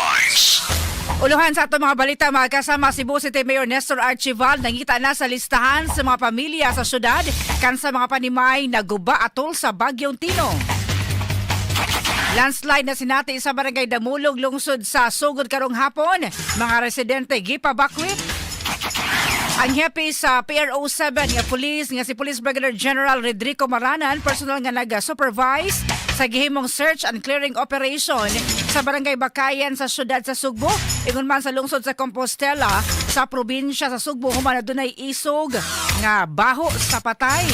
Headlines. Uluhan sa ato mga balita, mga kasama, Cebu City Mayor Nestor Archival nangita na sa listahan sa mga pamilya sa syudad kan sa mga panimay na guba atol sa Bagyong Tino. Landslide na sinati sa Barangay Damulog, lungsod sa Sugod karong hapon, mga residente gipabakwit. Ang hepe sa PRO 7 nga police nga si Police Brigadier General Rodrigo Maranan personal nga nag-supervise sa gihimong search and clearing operation sa Barangay Bakayan sa syudad sa Sugbo, ingon man sa lungsod sa Compostela sa probinsya sa Sugbo, human adunay isog nga baho sa patay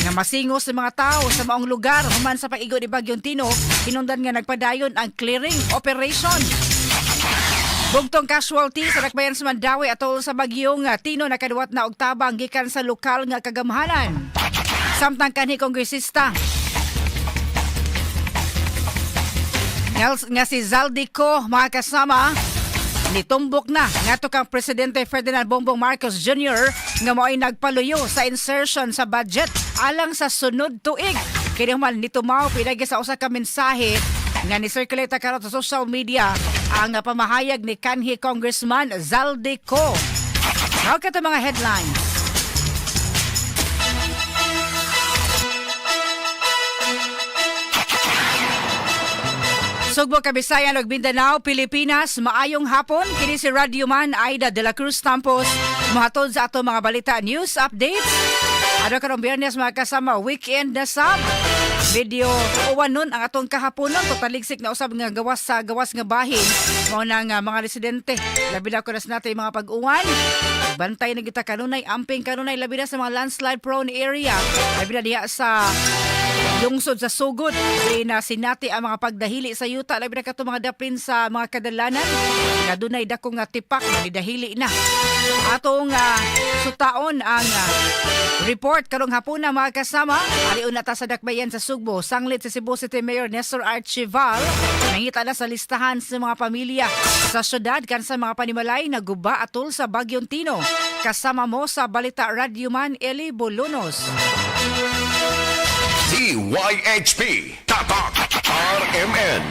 nga masingos sa mga tao sa maong lugar human sa pag-igo ni Bagyong Tino, hinungdan nga nagpadayon ang clearing operation. Bugtong casualty sa dakbayan sa Mandaue atol sa bagyong Tino nakaduwat na og tabang gikan sa lokal nga kagamhanan. Samtang kanhi kongresista nga si Zaldy Co, mga kasama, nitumbok na ngadto kang Presidente Ferdinand Bongbong Marcos Jr. nga mo'y nagpaluyo sa insertion sa budget alang sa sunod tuig. Kini human nitumaw pinagi sa usa ka mensahe nga ni-circulate karon sa social media ang pamahayag ni kanhi Congressman Zaldy Co. Mao kato mga headlines. Sugbo, Kabisayan ug Mindanao, Pilipinas, maayong hapon. Kini si Radyo Man Aida de la Cruz Tampos mohatod sa ato mga balita, news updates. Ano karong Biyernes, mga kasama, weekend na sab. Medyo uwan nun ang atong kahaponon, totaligsik na usab nga gawas sa gawas nga bahin. Mao na nga mga residente, labi na kunas natin mga pag-uwan. Bantay na kita kanunay, amping kanunay, labi na sa mga landslide prone area. Labi na diha sa lungsod sa Sugod, di na sinati ang mga pagdahili sa yuta, labi na kato mga dapin sa mga kadalanan nga dunay dako nga tipak nga nidahili na. Atong sutaon ang report karong hapuna, mga kasama. Ariun na ta sa dakbayan sa Sugbo. Sanglit sa Cebu City Mayor Nestor Archival nangita na sa listahan sa mga pamilya sa syudad kan sa mga panimalay na guba atol sa Bagyong Tino. Kasama mo sa balita, Radyoman Eli Bolonos. DYHP Tatak RMN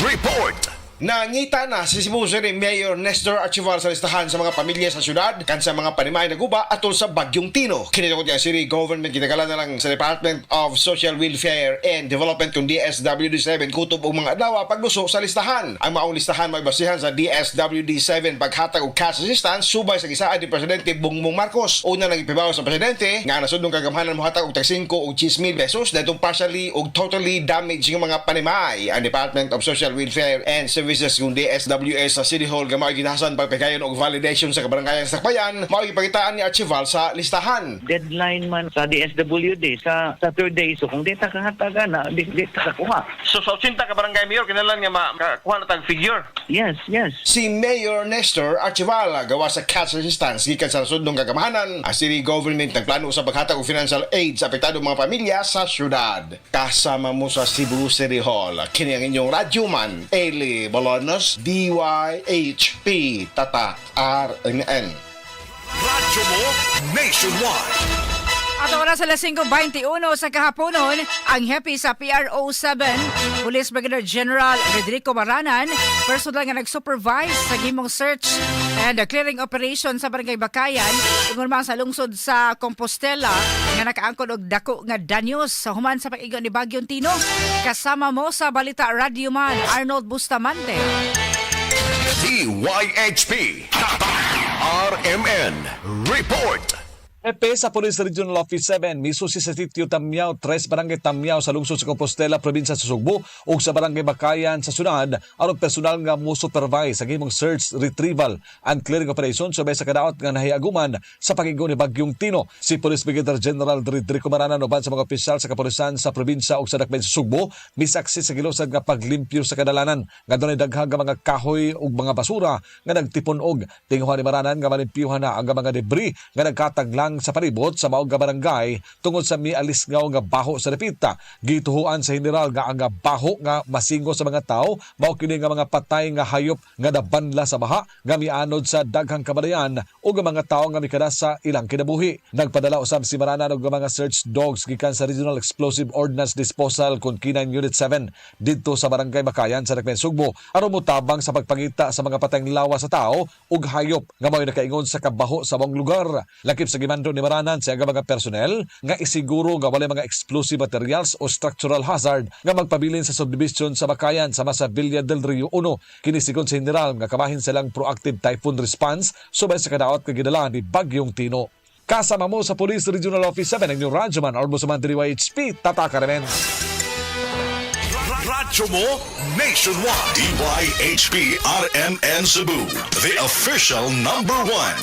Report. Nangita na si Cebu City Mayor Nestor Archival sa listahan sa mga pamilya sa syudad kan sa mga panimay na guba atol sa Bagyong Tino. Kini tungod nga city government gitagalan na lang sa Department of Social Welfare and Development kung DSWD 7 kutob og mga adlaw pagluso sa listahan. Ang maong listahan may basihan sa DSWD 7 paghatag og cash assistance subay sa gisaad ni Presidente Bongbong Marcos. Una nang ipibaw sa presidente nga nasudnong kagamhanan mohatag og tag 5 og 10,000 pesos dadtong partially og totally damaged nga mga panimay. Ang Department of Social Welfare and Services kung DSWS sa City Hall gamay ginahasan pagpagayon og validation sa kabarangayan sa Dakbayan, mao gipakitaan ni Archival sa listahan. Deadline man sa DSWD sa Saturday. So kung di ta kahatagan na, di ta kakuha. So sa 80 ka barangay, Mayor, kinahanglan nga makakuha na tag figure. Yes. Si Mayor Nestor Archival gawa sa cash assistance gikan sa nasudnong kagamhanan, ang city government nagplano sa paghatag og financial aid sa apektadong mga pamilya sa syudad. Kasama mo sa Cebu City Hall, kini ang inyong radyoman, Eli Bolonos, DYHP Tatak RNN. Radyo mo Nationwide. At oras alas 5:21 sa kahaponon, ang hepe sa PRO 7, Police Brigadier General Rodrigo Maranan, personal nga nag-supervise sa gimong search and clearing operation sa Barangay Bakayan, ingon man sa lungsod sa Compostela, nga nakaangkon og dako nga danyos sa human sa pag-igo ni Bagyong Tino. Kasama mo sa balita, Radyoman Arnold Bustamante. DYHP Tatak RMN Report. Hepe sa Police Regional Office 7, misusi sa Sitio Tamyao, 3, Barangay Tamyao sa lungsod sa Compostela, probinsya sa Sugbo ug sa Barangay Bakayan sa syudad aron personal nga mo supervise sa gihimong search, retrieval and clearing operation subay sa kadaot nga nahiaguman sa pagigo ni Bagyong Tino. Si Police Brigadier General Rodrigo Maranan uban sa mga opisyal sa kapolisan sa probinsya ug sa dakbayan sa Sugbo misaksi sa gilusad nga paglimpyo sa kadalanan nga dunay daghang nga mga kahoy ug mga basura nga nagtipon og tinguha ni Maranan nga malimpyuhan na ang mga debris nga nagkataglang kahimtang sa palibot sa maong barangay tungod sa mialisngaw nga baho sa dapita. Gituhuan sa general nga ang baho nga masingo sa mga tao mao kini nga mga patay nga hayop nga nabanla sa baha nga mianod sa daghang kabalayan ug ang mga tao nga mikada sa ilang kinabuhi. Nagpadala usab si Maranan og mga search dogs gikan sa Regional Explosive Ordnance Disposal kon K9 Unit 7 didto sa barangay Bakayan sa Dakbayan Sugbo aron motabang sa pagpangita sa mga patayng lawas sa tao ug hayop nga mao'y nakaingon sa kabaho sa maong lugar. Lakip sa gimando ni Maranan sa iyang mga personnel nga isiguro nga walay mga explosive materials o structural hazard nga magpabilin sa subdivision sa Bakayan sama sa Villa del Rio 1. Kini sigon sa general nga kabahin silang proactive typhoon response subay sa kadaot nga gidala ni Bagyong Tino. Kasama mo sa Police Regional Office 7 ang inyong Radyoman Orbo sa DYHP, Tatak RMN. Radyo mo nationwide. DYHP RMN Cebu, the official number one.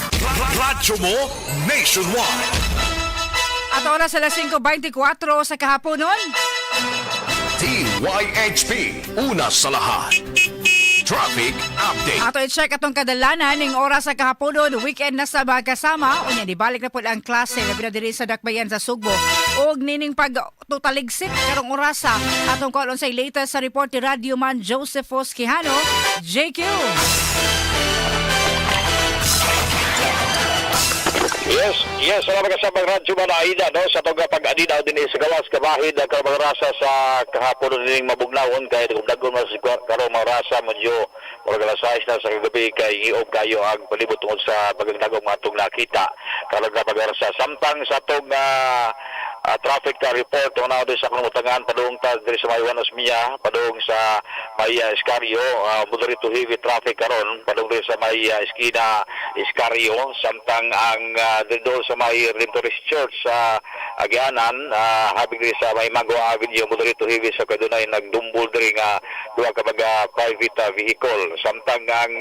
Radyo mo nationwide. At oras alas 5:24 sa kahaponon. DYHP, una sa lahat. Traffic update. Ato i-check atong kadalanan ning oras sa kahaponon, weekend na sa mga kasama. Unya dibalik na po ang klase labi na diri sa Dakbayan sa Sugbo. Og nining pag tutaligsik karong orasa atong kuan unsay latest sa report ni Radio Man Joseph Quijano, JQ. Yes, salamat kasama Radyo Manaida, no, sa itong pag-adinaw din sa gawas kabahid ang karong rasa sa kahapon din mabugnawon kay kung dagon mas karong mga rasa medyo murag alas 6 na sa kagabi kay ngiob kayo ang palibot tungod sa magagdagong mga atong nakita karong nga pag-orasa samtang sa atong traffic report na sa akong utangan padung ta diri sa may Juan Osmeña, padung sa may Escario, moderate to heavy traffic karon padung diri sa may eskina Escario, samtang ang dito sa may Redemptorist Church sa Agianan, habig diri sa may Mago Avenue, moderate to heavy sa kadunay nagdumbol diri nga duha ka mga private vehicle, samtang ang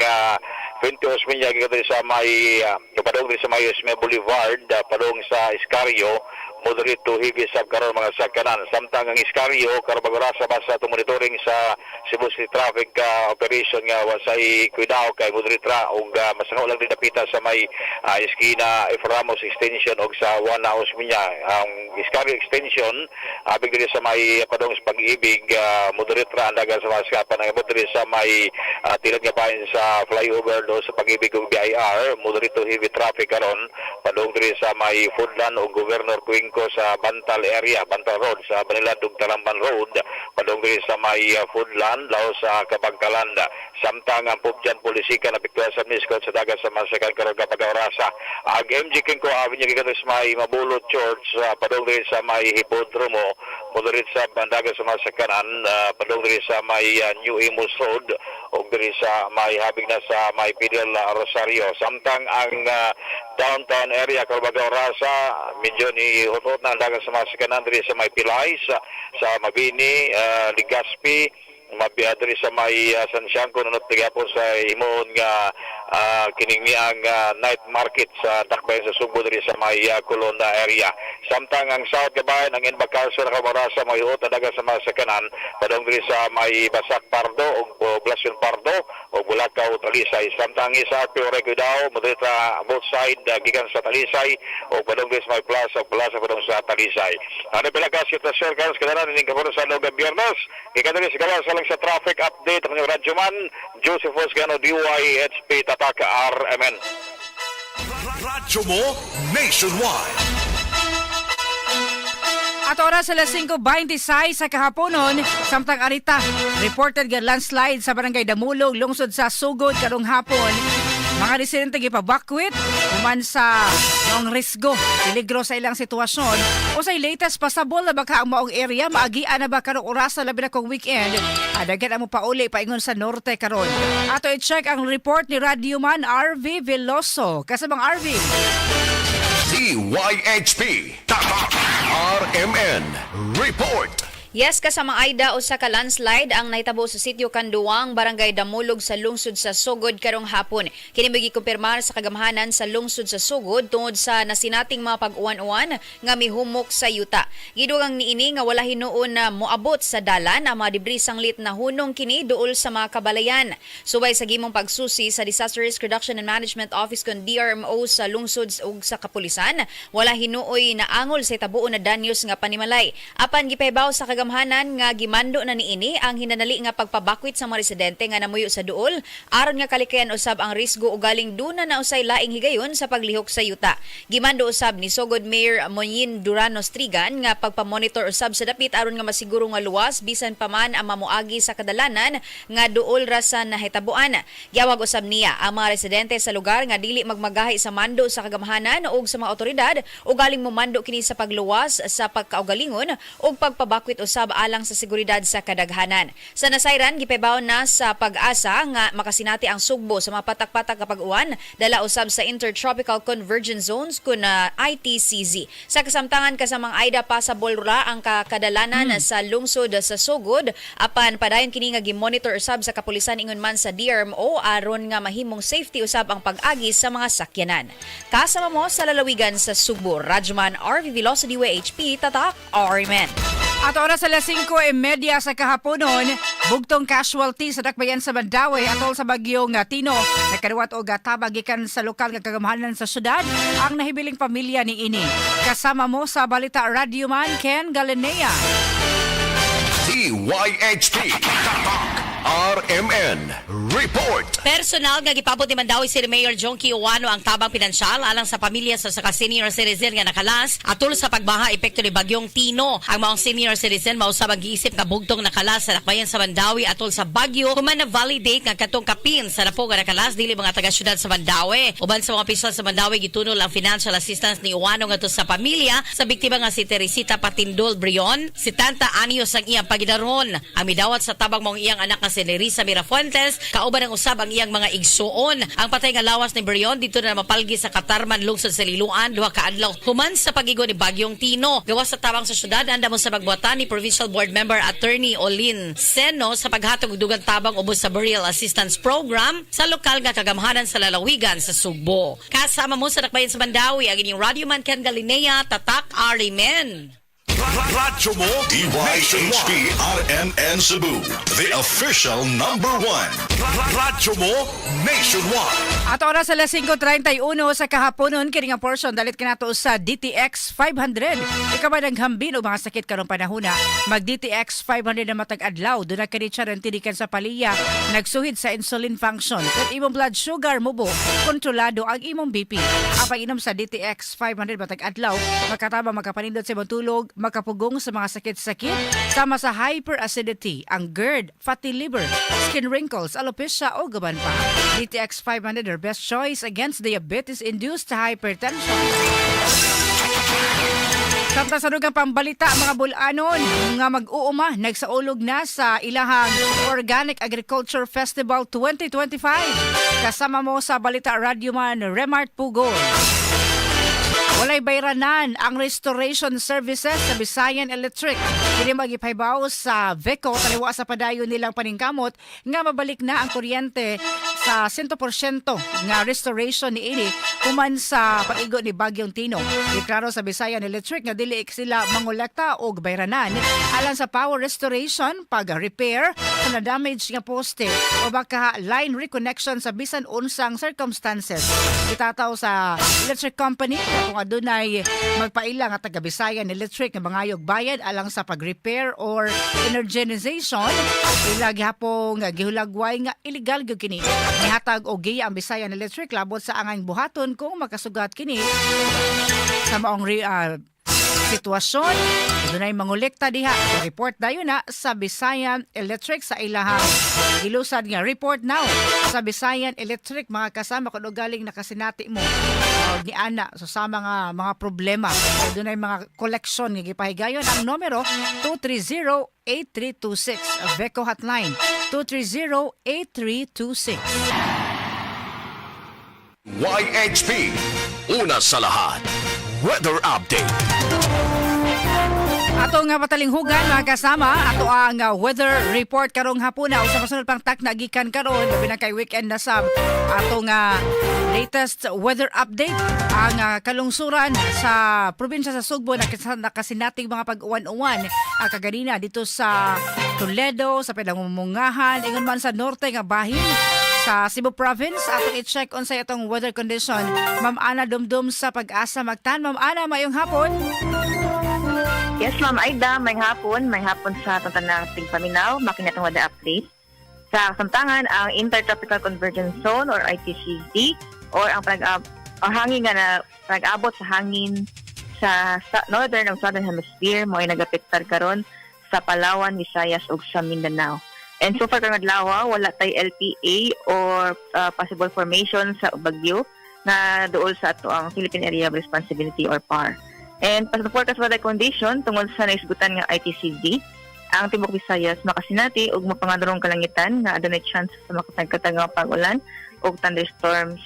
Fuente Osmeña gikan diri sa may padung diri sa may Osmeña Boulevard, padung sa Escario, moderate to heavy sab karon mga sakyanan, samtang ang Escario karon pag-orasa basta atong monitoring sa Cebu City Traffic Operation nga wasay cuidado kay moderate ra ug masango lang din dapita sa may eskina F. Ramos Extension og sa Juana Osmeña. Ang Escario Extension abig diri sa may padung sa Pag-ibig, moderate ra ang dagan sa mga sakapan. Ang diri sa may tilad nga bahin sa flyover do sa Pag-ibig ug BIR, moderate to heavy traffic karon padung diri sa may Foodland ug Governor Cuenco sa Bantal area, Bantal Road sa Banilad ug Talamban Road padung diri sa may Foodland laos sa Kabangkalan, samtang ang Pubjan Polisikan apektuhan sa Miscon sa dagan sa masakan karon kapag orasa. Ang MG Quinco Avenue gikan sa may Mabolo Church padung diri sa may Hipodromo, moderate sa bandagan sa masakanan padung diri sa may New Imus Road ug diri sa may habig na sa may Fidel Rosario, samtang ang downtown area karon orasa medyo ni hutot na ang dagan sa masakanan diri sa may Pilay sa Mabini, Legazpi, mabiya diri sa may Sanciangko nunot gihapon sa himuon nga kining niang night market sa Dakbayan sa Sugbo diri sa may Colonda area. Samtang ang South Kabayan, ang Inbacarso na kamarasa may huot na dagan sa mga sakanan padung diri sa may Basak Pardo ug Poblacion Pardo ug Bulacau Talisay. Samtang ang isa Pure Cuidao moderate both side gikan sa Talisay ug padung diri sa may Plaza Plaza padung sa Talisay. Ano pila ka sitwasyon karon sa kadalan ning kapuno sa Logan Biyernes. Gikan diri sa gawas lang sa traffic update ang inyong radyoman Joseph Osgano, DYHP Tatak RMN. Radyo mo nationwide. At oras alas 5:26 sa kahaponon, samtang arita, reported nga landslide sa barangay Damulog, lungsod sa Sugod karong hapon. Mga residente gipabakwit human sa noong risgo, peligro sa ilang sitwasyon. O sa latest, pasabol na ba ka ang maong area, maagian na ba karong orasa labi na kung weekend? Adagan mo pauli paingon sa norte karon. Ato i-check ang report ni Radyoman RV Veloso. Kasamang RV. DYHP Tatak RMN Report. Yes, kasama Aida, usa ka landslide ang nahitabo sa sitio Kanduang, Barangay Damulog sa lungsod sa Sogod karong hapon. Kini mo'y gikumpirmar sa kagamhanan sa lungsod sa Sogod tungod sa nasinating mga pag-uwan-uwan nga mihumok sa yuta. Gidugang niini nga wala hinuon na moabot sa dalan ang mga debris sanglit na hunong kini duol sa mga kabalayan. Subay sa gimong pagsusi sa Disaster Risk Reduction and Management Office kon DRMO sa lungsod ug sa kapulisan, wala hinuoy naangol sa itabuon na danyos nga panimalay. Apan gipahibaw sa kagamhanan nga gimando na niini ang hinanali nga pagpabakwit sa mga residente nga namuyo sa duol aron nga kalikayan usab ang risgo o galing duna na usay laing higayon sa paglihok sa yuta. Gimando usab ni Sogod Mayor Monyin Durano Strigan nga pagpamonitor usab sa dapit aron nga masiguro nga luwas bisan pa man ang mamuagi sa kadalanan nga duol ra sa nahitabuan. Giawag usab niya ang mga residente sa lugar nga dili magmagahi sa mando sa kagamhanan ug sa mga otoridad o galing momando kini sa pagluwas sa pagkaugalingon ug pagpabakwit usab alang sa seguridad sa kadaghanan. Sa nasayran, gipahibaw na sa Pag-asa nga makasinati ang Sugbo sa mga patak-patak kapag uwan dala usab sa Intertropical Convergence Zones kun ITCZ. Sa kasamtangan, kasamang Aida, pasabol ra ang kakadalanan sa lungsod sa Sogod apan padayon kini nga gimonitor usab sa kapulisan ingon man sa DRMO aron nga mahimong safety usab ang pag-agi sa mga sakyanan. Kasama mo sa lalawigan sa Sugbo, Rajman RV Veloso, DYHP, Tatak, RMN. At oras alas 5:30 sa kahaponon, bugtong casualty sa dakbayan sa Mandaue atol sa bagyong Tino. Nagkaruwat og tabang gikan sa lokal nga kagamhanan sa syudad ang nahibiling pamilya ni ini. Kasama mo sa balita, Radyoman Ken Galinea. DYHP Tatak RMN Report. Personal nga gipabot ni Mandaue City Mayor Jonkie Ouano ang tabang pinansyal alang sa pamilya sa saka senior citizen nga nakalas atol sa pagbaha epekto ni Bagyong Tino. Ang maong senior citizen mausab ang giisip nga bugtong nakalas sa dakbayan sa Mandaue atol sa bagyo human na validate nga katong kapin sa napo nga nakalas dili mga taga syudad sa Mandaue. Uban sa mga opisyal sa Mandaue, gitunol ang financial assistance ni Ouano ngadto sa pamilya sa biktima nga si Teresita Patindol Brion, 70 anyos ang iyang pagidaron. Ang midawat sa tabang mong iyang anak nga si Nerissa Mirafuentes, kauban ang usab ang iyang mga igsuon. Ang patay nga lawas ni Brion dito na mapalgi sa Katarman, lungsod sa Liloan, 2 ka adlaw human sa pagigo ni Bagyong Tino. Gawas sa tabang sa syudad, andam sa magbuhatan ni Provincial Board Member Attorney Olin Seno sa paghatag og dugang tabang ubos sa Burial Assistance Program sa lokal nga kagamhanan sa lalawigan sa Sugbo. Kasama mo sa dakbayan sa Mandaue, ang inyong Radyoman Ken Galinea, Tatak RMN. Radyo mo DYHP RMN Cebu, the official number one. Radyo mo Nationwide. At oras alas 5:31 sa kahaponon, kini nga portion dalit kinato sa DTX 500. Ikaw ba naghambin o mga sakit karong panahona? Mag DTX 500 na matag adlaw, duna kini siya rin tinikan sa paliya, nagsuhid sa insulin function. Kung imong blood sugar mubo, kontrolado ang imong BP. Ang pag-inom sa DTX 500 matag adlaw, makatabang makapanindot sa imong tulog, makapugong sa mga sakit-sakit, sama sa hyperacidity, ang GERD, fatty liver, skin wrinkles, alopecia o gaban pa. DTX 500, your best choice against diabetes-induced hypertension. Samtang sa dugang pambalita, mga bulanon nga mag-uuma nagsaulog na sa ilahang Organic Agriculture Festival 2025. Kasama mo sa balita, Radyoman Remart Pugol. Walay bayranan ang restoration services sa Visayan Electric. Kini magipahibaw sa VECO taliwa sa padayon nilang paningkamot nga mabalik na ang kuryente sa 100% nga restoration ni ini human sa pag-igo ni Bagyong Tino. Deklaro sa Visayan Electric nga dili sila mangolekta og bayranan alang sa power restoration, pag-repair sa na-damage nga poste o baka line reconnection sa bisan unsang circumstances. Itataw sa electric company kung adunay magpaila nga taga Visayan Electric nga mangayog bayad alang sa pag-repair or energization, ila gihapong gihulagway nga illegal gyud kini. Nihatag og giya ang Visayan Electric labot sa angayng buhaton kung makasugat kini sa maong sitwasyon. Dunay mangolekta diha. Report dayon na sa Visayan Electric sa ilahang gilusad nga report now sa Visayan Electric, mga kasama, kung galing nakasinati mo og ni ana so sa mga problema, dunay mga collection nga gipahigayon. Ang numero 230-8326, VECO hotline 230-8326. YHP. Una sa lahat. Weather Update. Ato nga patalinghugan, mga kasama, ato ang weather report karong hapuna o sa masunod pang takna gikan karon, labi na kay weekend na sab. Ato nga latest weather update ang kalungsuran sa probinsya sa Sugbo na nakasinating mga pag-uwan-uwan kaganina dito sa Toledo, sa Pinangumungahan, ingon man sa norte nga bahin sa Cebu Province. Atong i-check unsay atong weather condition. Ma'am Ana Dumdum sa Pag-asa Mactan. Ma'am Ana, maayong hapon. Yes, Ma'am Aida, may hapon. May hapon sa tantanang tingpaminaw, makinatong weather update. Sa kasamtangan, ang Intertropical Convergence Zone or ITCZ or ang hangin nga na nag-abot sa hangin sa northern ug southern hemisphere mo ay nagapektar karon sa Palawan, Visayas ug sa Mindanao. And so far karong adlaw, wala tay LPA or possible formation sa bagyo na duol sa ato ang Philippine Area of Responsibility or PAR. And pa sa forecast weather condition, tungod sa naisgutan nga ITCZ, ang tibuok Visayas makasinati ug mapangadrong kalangitan nga adunay chance sa makatagkatag nga pag-ulan ug thunderstorms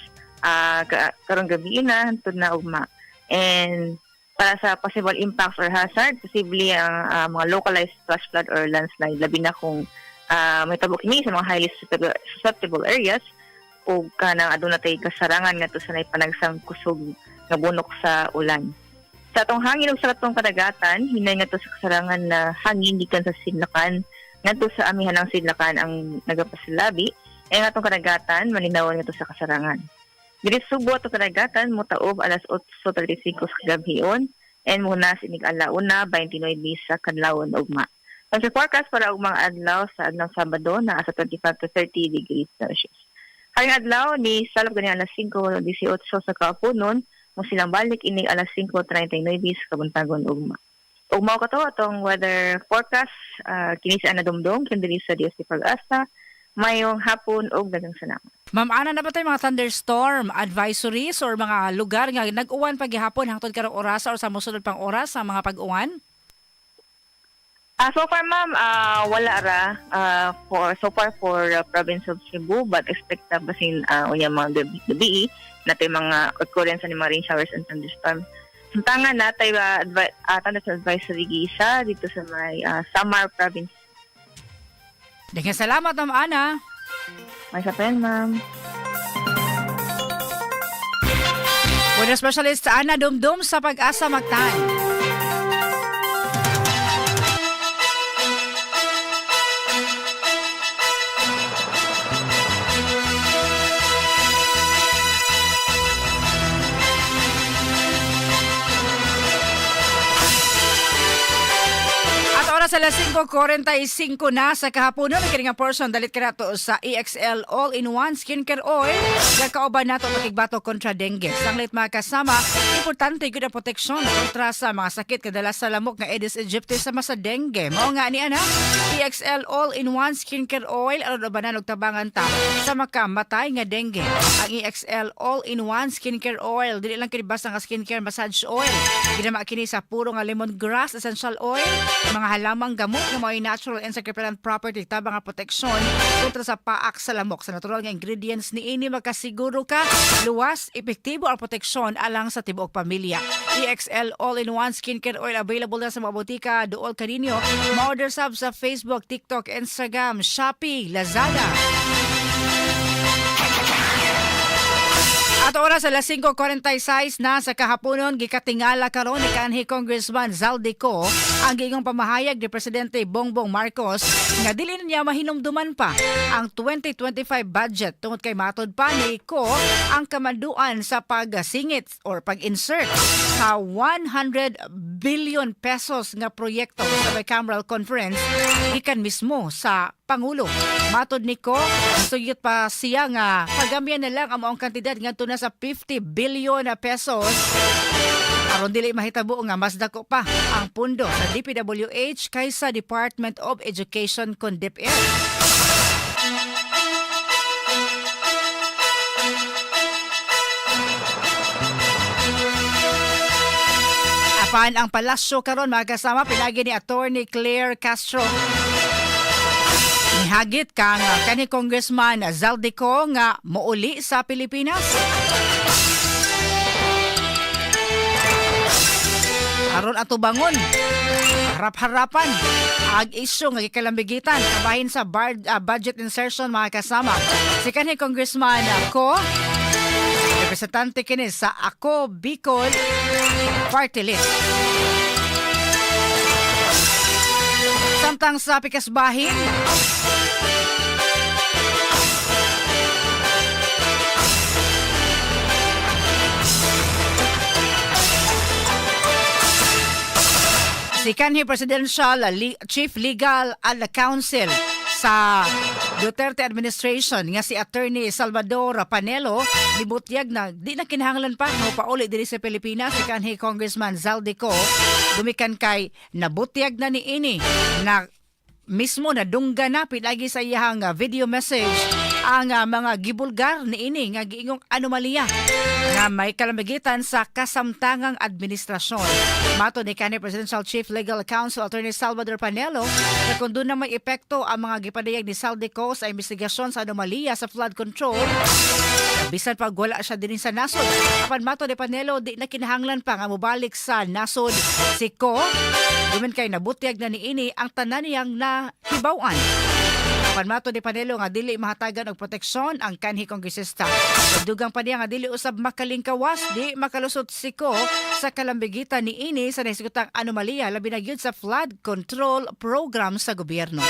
karong gabi na hantod na ugma. And para sa possible impacts or hazard, posible ang mga localized flash flood or landslide, labi na kung may tabo kini sa mga highly susceptible areas ug kanang aduna tay kasarangan ngadto sa panagsang kusog nga bunok sa ulan. Sa atong hangin ug sa atong kadagatan, hinay ngadto sa kasarangan na hangin gikan sa Sidlakan ngadto sa amihanang Sidlakan ang nagapasilabi, ay ang atong kadagatan malinawan ngadto sa kasarangan. Diri sa Sugbo, atong kadagatan motaob alas 8:35 sa gabhion and muhunas inig alauna 29 sa kadlawon ugma. Ang sa forecast para ugmang adlaw sa adlaw Sabado naa sa 25 to 30 degrees Celsius. Haring adlaw ni salop gani alas 5:18 sa kahaponon, mo silang balik inig alas 5:39 sa kabuntagon ugma. Ug mao kato atong weather forecast, kini si Ana Dumdong diri sa DOST Pag-asa. Mayong hapon ug daghang salamat. Ma'am Ana, na ba tayo mga thunderstorm advisories or mga lugar nga nag-uwan paghihapon hangtod karong oras or sa mosunod pang oras sa mga pag-uwan? So far, ma'am, wala ra for so far for province of Cebu, but expect na basin unya mga gabi natay mga occurrence ani mga rain showers and thunderstorm. Samtangan natay thunderstorm advisory giisa dito sa may Samar province. Daghang salamat, Ma'am Ana. May sapayan, ma'am. Weather specialist Ana Dumdum sa Pag-asa Mactan. At oras alas 5:45 na sa kahaponon, kini nga portion dalit kanato sa EXL All-in-One Skincare Oil gakauban nato pakigbato kontra dengue. Sanglit, mga kasama, importante gyud ang proteksyon kontra sa mga sakit kadalas sa lamok nga Aedes aegypti sama sa dengue. Mao nga ni ana EXL All-in-One Skincare Oil aron ubanan og tabangan ta sa makamatay nga dengue. Ang EXL All-in-One Skincare Oil dili lang kini basta nga skincare massage oil. Ginama kini sa puro nga lemongrass essential oil, mga halamang gamot nga mao'y natural insect repellent property, tabang nga proteksyon kontra sa paak sa lamok. Sa natural nga ingredients niini, makasiguro ka luwas, epektibo ang proteksyon alang sa tibuok pamilya. EXL All-in-One Skincare Oil available na sa mga botika duol kaninyo. Ma-order sab sa Facebook, TikTok, Instagram, Shopee, Lazada. At oras alas 5:46 na sa kahaponon, gikatingala karon ni kanhi Congressman Zaldy Co ang giingong pamahayag ni Presidente Bongbong Marcos nga dili na niya mahinumduman pa ang 2025 budget tungod kay matod pa ni Co, ang kamanduan sa pagsingit or pag-insert sa 100 billion pesos nga proyekto sa bicameral conference gikan mismo sa Pangulo. Matod ni Co, suyot pa siya nga pagamyan na lang ang maong kantidad ngadto na sa 50 billion na pesos aron dili mahitabo nga mas dako pa ang pundo sa DPWH kaysa Department of Education kon DepEd. Apan ang palasyo karon, mga kasama, pinagi ni Attorney Claire Castro, nihagit kang kani Congressman Zaldy Co nga mouli sa Pilipinas. Aron atubangon harap-harapan ag isyu nga gikalambigitan kabahin sa budget insertion, mga kasama. Si kanhi Congressman Co, representante kini sa Ako Bicol Party List. Samtang sa pikas bahin, si kanhi Presidential Chief Legal and Counsel sa Duterte administration nga si Attorney Salvador Panelo nibutyag na di na kinahanglan pa no pauli diri sa Pilipinas si kanhi Congressman Zaldy Co gumikan kay nabutyag na niini na mismo nadungga na pinagi sa iyahang video message ang mga gibulgar niini nga giingong anomalya nga may kalamigitan sa kasamtangang administrasyon. Mato ni kanhi Presidential Chief Legal Counsel Attorney Salvador Panelo na kung duna may epekto ang mga gipadayag ni Zaldy Co sa investigasyon sa anomalya sa flood control, bisan pag wala siya dinhi sa nasod. Apan mato ni Panelo, di na kinahanglan pa nga mobalik sa nasod si Co gumikan kay nabutyag na niini ang tanan niyang nahibaw-an. Apan mato ni Panelo nga dili mahatagan og proteksyon ang kanhi kongresista. Dugang pa niya nga dili usab makalingkawas, di makalusot si Co sa kalambigitan niini sa nahisgutang anomalya, labi na gyud sa flood control program sa gobyerno.